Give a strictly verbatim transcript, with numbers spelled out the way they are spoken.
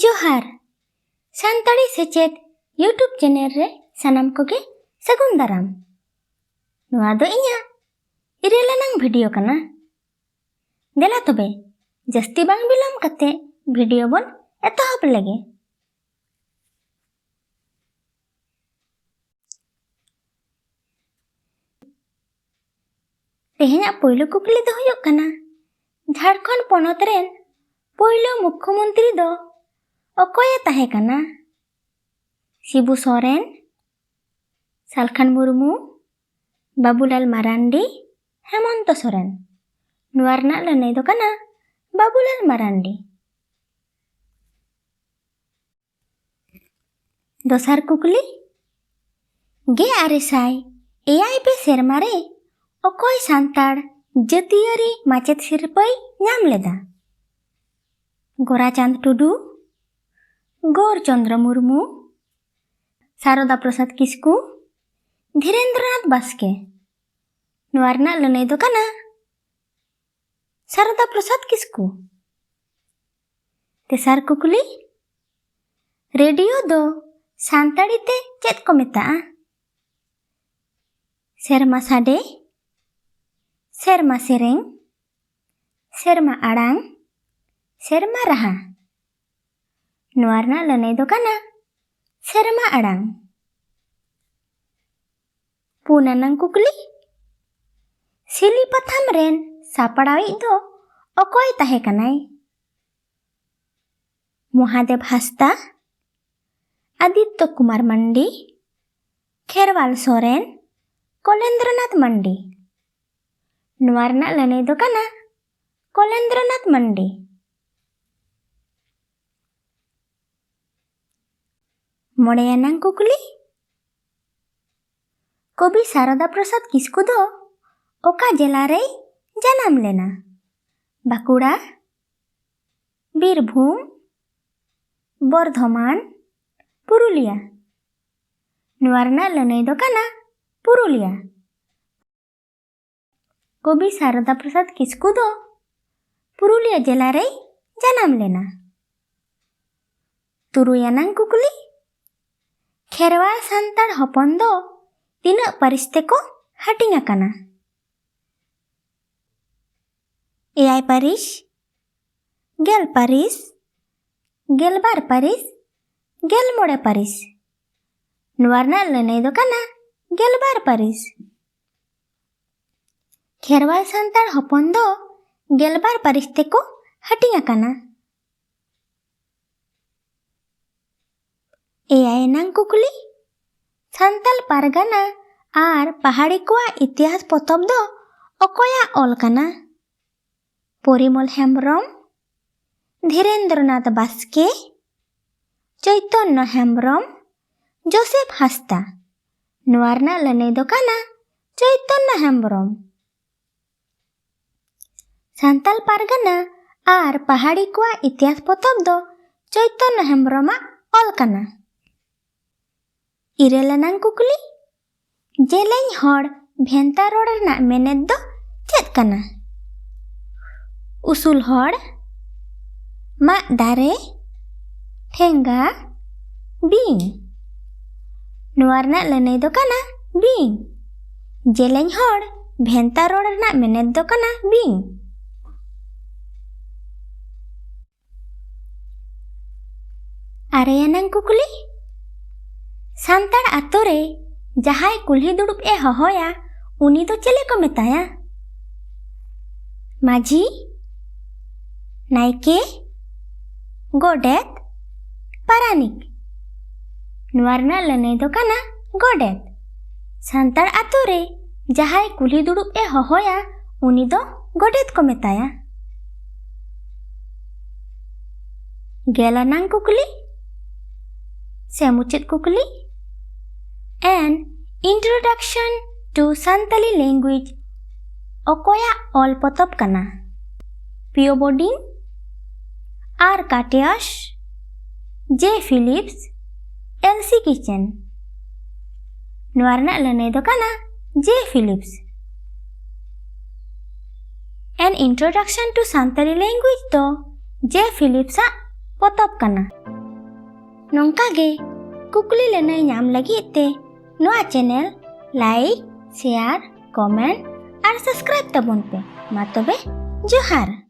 ᱡᱚᱦᱟᱨ᱾ ᱥᱟᱱᱛᱟᱲᱤ ᱥᱮᱪᱮᱫ YouTube channel ᱨᱮ ᱥᱟᱱᱟᱢ ᱠᱚᱜᱮ ᱥᱟᱹᱜᱩᱱ ᱫᱟᱨᱟᱢ᱾ ᱱᱚᱣᱟ ᱫᱚ ᱤᱧᱟᱹᱜ ᱤᱨᱟᱹᱞ ᱟᱱᱟᱝ ᱵᱷᱤᱰᱤᱭᱳ ᱠᱟᱱᱟ᱾ ᱫᱮᱞᱟ ᱛᱚᱵᱮ, ᱡᱟᱹᱥᱛᱤ ᱵᱟᱝ ᱵᱤᱞᱚᱢ ᱠᱟᱛᱮ ᱵᱷᱤᱰᱤᱭᱳ ᱵᱚᱱ ᱮᱛᱚᱦᱚᱵ ᱞᱮᱜᱮ᱾ ᱛᱮᱦᱮᱧᱟᱜ ᱯᱳᱭᱞᱳ ᱠᱩᱠᱞᱤ ᱫᱚ ᱦᱩᱭᱩᱜ ᱠᱟᱱᱟ, ᱡᱷᱟᱲᱠᱷᱚᱸᱰ ᱯᱚᱱᱚᱛ ᱨᱮᱱ ᱯᱳᱭᱞᱳ ᱢᱩᱠᱠᱷᱚᱢᱚᱱᱛᱨᱤ ᱫᱚ ᱚᱠᱚᱭᱮ ᱛᱟᱦᱮᱸ ᱠᱟᱱᱟ? ᱥᱤᱵᱩ ᱥᱚᱨᱮᱱ, ᱥᱟᱞᱠᱷᱟᱱ ᱢᱩᱨᱢᱩ, ᱵᱟᱵᱩᱞᱟᱞ ᱢᱟᱨᱟᱱᱰᱤ, ᱦᱮᱢᱚᱱᱛᱚ ᱥᱚᱨᱮᱱ᱾ ᱱᱚᱣᱟ ᱨᱮᱱᱟᱜ ᱞᱟᱹᱱᱟᱹᱭ ᱫᱚ ᱠᱟᱱᱟ ᱵᱟᱵᱩᱞᱟᱞ ᱢᱟᱨᱟᱱᱰᱤ᱾ ᱫᱚᱥᱟᱨ ᱠᱩᱠᱞᱤ, ᱜᱮᱞ ᱟᱨᱮ ᱥᱟᱭ ᱮᱭᱟᱭ ᱵᱮ ᱥᱮᱨᱢᱟ ᱨᱮ ᱚᱠᱚᱭ ᱥᱟᱱᱛᱟᱲ ᱡᱟᱹᱛᱤᱭᱟᱹᱨᱤ ᱢᱟᱪᱮᱛ ᱥᱤᱨᱯᱟᱹᱭ ᱧᱟᱢ ᱞᱮᱫᱟ? ᱜᱳᱨᱟᱪᱟᱸᱫᱽ ᱴᱩᱰᱩ, ᱜᱳᱨ ᱪᱚᱸᱫᱽᱨᱚ ᱢᱩᱨᱢᱩ, ᱥᱟᱨᱚᱫᱟ ᱯᱨᱚᱥᱟᱫᱽ ᱠᱤᱥᱠᱩ, ᱫᱷᱤᱨᱮᱱᱫᱨᱚᱱᱟᱛᱷ ᱵᱟᱥᱠᱮ᱾ ᱱᱚᱣᱟ ᱨᱮᱱᱟᱜ ᱞᱟᱹᱱᱟᱹᱭ ᱫᱚ ᱠᱟᱱᱟ ᱥᱟᱨᱚᱫᱟ ᱯᱨᱚᱥᱟᱫᱽ ᱠᱤᱥᱠᱩ᱾ ᱛᱮᱥᱟᱨ ᱠᱩᱠᱞᱤ, ᱨᱮᱰᱤᱭᱳ ᱫᱚ ᱥᱟᱱᱛᱟᱲᱤ ᱛᱮ ᱪᱮᱫ ᱠᱚ ᱢᱮᱛᱟᱜᱼᱟ? ᱥᱮᱨᱢᱟ ᱥᱟᱰᱮ, ᱥᱮᱨᱢᱟ ᱥᱮᱨᱮᱧ, ᱥᱮᱨᱢᱟ ᱟᱲᱟᱝ, ᱥᱮᱨᱢᱟ ᱨᱟᱦᱟ᱾ ᱱᱚᱣᱟ ᱨᱮᱱᱟᱜ ᱞᱟᱹᱱᱟᱹᱭ ᱫᱚ ᱠᱟᱱᱟ ᱥᱮᱨᱢᱟ ᱟᱲᱟᱝ᱾ ᱯᱩᱱ ᱟᱱᱟᱝ ᱠᱩᱠᱞᱤ, ᱥᱤᱞᱤ ᱯᱟᱛᱷᱟᱢ ᱨᱮᱱ ᱥᱟᱯᱲᱟᱣᱤᱡ ᱫᱚ ᱚᱠᱚᱭ ᱛᱟᱦᱮᱸ ᱠᱟᱱᱟᱭ? ᱢᱚᱦᱟᱫᱮᱵ ᱦᱟᱸᱥᱫᱟ, ᱟᱫᱤᱛᱛᱚ ᱠᱩᱢᱟᱨ ᱢᱟᱱᱰᱤ, ᱠᱷᱮᱨᱣᱟᱞ ᱥᱚᱨᱮᱱ, ᱠᱚᱞᱮᱱᱫᱨᱚᱱᱟᱛᱷ ᱢᱟᱱᱰᱤ᱾ ᱱᱚᱣᱟ ᱨᱮᱱᱟᱜ ᱞᱟᱹᱱᱟᱹᱭ ᱫᱚ ᱠᱟᱱᱟ ᱠᱚᱞᱮᱱᱫᱨᱚᱱᱟᱛᱷ ᱢᱟᱱᱰᱤ᱾ ᱢᱚᱬᱮ ᱟᱱᱟᱝ ᱠᱩᱠᱞᱤ, ᱠᱚᱵᱤ ᱥᱟᱨᱚᱫᱟ ᱯᱨᱚᱥᱟᱫᱽ ᱠᱤᱥᱠᱩ ᱫᱚ ᱚᱠᱟ ᱡᱮᱞᱟ ᱨᱮᱭ ᱡᱟᱱᱟᱢ ᱞᱮᱱᱟ? ᱵᱟᱸᱠᱩᱲᱟ, ᱵᱤᱨᱵᱷᱩᱢ, ᱵᱚᱨᱫᱷᱚᱢᱟᱱ, ᱯᱩᱨᱩᱞᱤᱭᱟ᱾ ᱱᱚᱣᱟ ᱨᱮᱱᱟᱜ ᱞᱟᱹᱱᱟᱹᱭ ᱫᱚ ᱠᱟᱱᱟ ᱯᱩᱨᱩᱞᱤᱭᱟ᱾ ᱠᱚᱵᱤ ᱥᱟᱨᱚᱫᱟ ᱯᱨᱚᱥᱟᱫᱽ ᱠᱤᱥᱠᱩ ᱫᱚ ᱯᱩᱨᱩᱞᱤᱭᱟᱹ ᱡᱮᱞᱟ ᱨᱮᱭ ᱡᱟᱱᱟᱢ ᱞᱮᱱᱟ᱾ ᱛᱩᱨᱩᱭ ᱟᱱᱟᱝ ᱠᱩᱠᱞᱤ, ᱠᱷᱮᱨᱣᱟᱞ ᱥᱟᱱᱛᱟᱲ ᱦᱚᱯᱚᱱ ᱫᱚ ᱛᱤᱱᱟᱹᱜ ᱯᱟᱹᱨᱤᱥ ᱛᱮᱠᱚ ᱦᱟᱹᱴᱤᱧ ᱟᱠᱟᱱᱟ? ᱮᱭᱟᱭ ᱯᱟᱹᱨᱤᱥ, ᱜᱮᱞ ᱯᱟᱹᱨᱤᱥ, ᱜᱮᱞᱵᱟᱨ ᱯᱟᱹᱨᱤᱥ, ᱜᱮᱞ ᱢᱚᱬᱮ ᱯᱟᱹᱨᱤᱥ᱾ ᱱᱚᱣᱟ ᱨᱮᱱᱟᱜ ᱞᱟᱹᱱᱟᱹᱭ ᱫᱚ ᱠᱟᱱᱟ ᱜᱮᱞᱵᱟᱨ ᱯᱟᱹᱨᱤᱥ᱾ ᱠᱷᱮᱨᱣᱟᱞ ᱥᱟᱱᱛᱟᱲ ᱦᱚᱯᱚᱱ ᱫᱚ ᱜᱮᱞᱵᱟᱨ ᱯᱟᱹᱨᱤᱥ ᱛᱮᱠᱚ ᱦᱟᱹᱴᱤᱧ ᱟᱠᱟᱱᱟ᱾ ᱮᱭᱟᱭ ᱟᱱᱟᱝ ᱠᱩᱠᱞᱤ, ᱥᱟᱱᱛᱟᱞ ᱯᱟᱨᱜᱟᱱᱟ ᱟᱨ ᱯᱟᱦᱟᱲᱤ ᱠᱚᱣᱟᱜ ᱤᱛᱤᱦᱟᱥ ᱯᱚᱛᱚᱵ ᱫᱚ ᱚᱠᱚᱭᱟᱜ ᱚᱞ ᱠᱟᱱᱟ? ᱯᱚᱨᱤᱢᱚᱞ ᱦᱮᱢᱵᱨᱚᱢ, ᱫᱷᱤᱨᱮᱱᱫᱨᱚᱱᱟᱛᱷ ᱵᱟᱥᱠᱮ, ᱪᱳᱭᱛᱚᱱᱱᱚ ᱦᱮᱢᱵᱨᱚᱢ, ᱡᱳᱥᱮᱯᱷ ᱦᱟᱸᱥᱫᱟ᱾ ᱱᱚᱣᱟ ᱨᱮᱱᱟᱜ ᱞᱟᱹᱱᱟᱹᱭ ᱫᱚ ᱠᱟᱱᱟ ᱪᱳᱭᱛᱚᱱᱱᱚ ᱦᱮᱢᱵᱨᱚᱢ᱾ ᱥᱟᱱᱛᱟᱞ ᱯᱟᱨᱜᱟᱱᱟ ᱟᱨ ᱯᱟᱦᱟᱲᱤ ᱠᱚᱣᱟᱜ ᱤᱛᱤᱦᱟᱥ ᱯᱚᱛᱚᱵ ᱫᱚ ᱪᱳᱭᱛᱚᱱᱱᱚ ᱦᱮᱢᱵᱨᱚᱢᱟᱜ ᱚᱞ ᱠᱟᱱᱟ᱾ ᱤᱨᱟᱹᱞ ᱟᱱᱟᱝ ᱠᱩᱠᱞᱤ, ᱡᱮᱞᱮᱧ ᱦᱚᱲ ᱵᱷᱮᱱᱛᱟ ᱨᱚᱲ ᱨᱮᱱᱟᱜ ᱢᱮᱱᱮᱛ ᱫᱚ ᱪᱮᱫ ᱠᱟᱱᱟ? ᱩᱥᱩᱞ ᱦᱚᱲ, ᱢᱟᱜ ᱫᱟᱨᱮ, ᱴᱷᱮᱸᱜᱟ, ᱵᱤᱧ᱾ ᱱᱚᱣᱟ ᱨᱮᱱᱟᱜ ᱞᱟᱹᱱᱟᱹᱭ ᱫᱚ ᱠᱟᱱᱟ ᱵᱤᱧ᱾ ᱡᱮᱞᱮᱧ ᱦᱚᱲ ᱵᱷᱮᱱᱛᱟ ᱨᱚᱲ ᱨᱮᱱᱟᱜ ᱢᱮᱱᱮᱛ ᱫᱚ ᱠᱟᱱᱟ ᱵᱤᱧ᱾ ᱟᱨᱮ ᱟᱱᱟᱝ ᱠᱩᱠᱞᱤ, ᱥᱟᱱᱛᱟᱲ ᱟᱛᱳ ᱨᱮ ᱡᱟᱦᱟᱸᱭ ᱠᱩᱞᱦᱤ ᱫᱩᱲᱩᱵ ᱮ ᱦᱚᱦᱚᱭᱟ, ᱩᱱᱤ ᱫᱚ ᱪᱮᱞᱮ ᱠᱚ ᱢᱮᱛᱟᱭᱟ? ᱢᱟᱹᱡᱷᱤ, ᱱᱟᱭᱠᱮ, ᱜᱚᱰᱮᱛ, ᱯᱟᱨᱟᱱᱤᱠ᱾ ᱱᱚᱣᱟ ᱨᱮᱱᱟᱜ ᱞᱟᱹᱱᱟᱹᱭ ᱫᱚ ᱠᱟᱱᱟ ᱜᱚᱰᱮᱛ᱾ ᱥᱟᱱᱛᱟᱲ ᱟᱛᱳ ᱨᱮ ᱡᱟᱦᱟᱸᱭ ᱠᱩᱞᱦᱤ ᱫᱩᱲᱩᱵ ᱮ ᱦᱚᱦᱚᱭᱟ, ᱩᱱᱤ ᱫᱚ ᱜᱚᱰᱮᱛ ᱠᱚ ᱢᱮᱛᱟᱭᱟ᱾ ᱜᱮᱞ ᱟᱱᱟᱝ ᱠᱩᱠᱞᱤ ᱥᱮ ᱢᱩᱪᱟᱹᱫ ᱠᱩᱠᱞᱤ, An Introduction to Santali Language ᱚᱠᱚᱭᱟᱜ ᱚᱞ ᱯᱚᱛᱚᱵ ᱠᱟᱱᱟ? ᱯᱤᱭᱳ ᱵᱳᱨᱰᱤᱝ, ᱟᱨ ᱠᱟᱴᱮᱭᱟᱥ, ᱡᱮ ᱯᱷᱤᱞᱤᱯᱥ, ᱮᱞ ᱥᱤ ᱠᱤᱪᱮᱱ᱾ ᱱᱚᱣᱟ ᱨᱮᱱᱟᱜ ᱞᱟᱹᱱᱟᱹᱭ ᱫᱚ ᱠᱟᱱᱟ ᱡᱮ Philips. An Introduction to Santali Language ᱫᱚ ᱡᱮ ᱯᱷᱤᱞᱤᱯᱥ ᱟᱜ ᱯᱚᱛᱚᱵ ᱠᱟᱱᱟ᱾ ᱱᱚᱝᱠᱟ ᱜᱮ ᱠᱩᱠᱞᱤ ᱞᱟᱹᱱᱟᱹᱭ ᱧᱟᱢ ᱞᱟᱹᱜᱤᱫ ᱛᱮ ᱱᱚᱣᱟ channel like, share, comment ᱟᱨ subscribe ᱛᱟᱵᱚᱱ ᱯᱮ᱾ ᱢᱟ ᱛᱚᱵᱮ, ᱡᱚᱦᱟᱨ᱾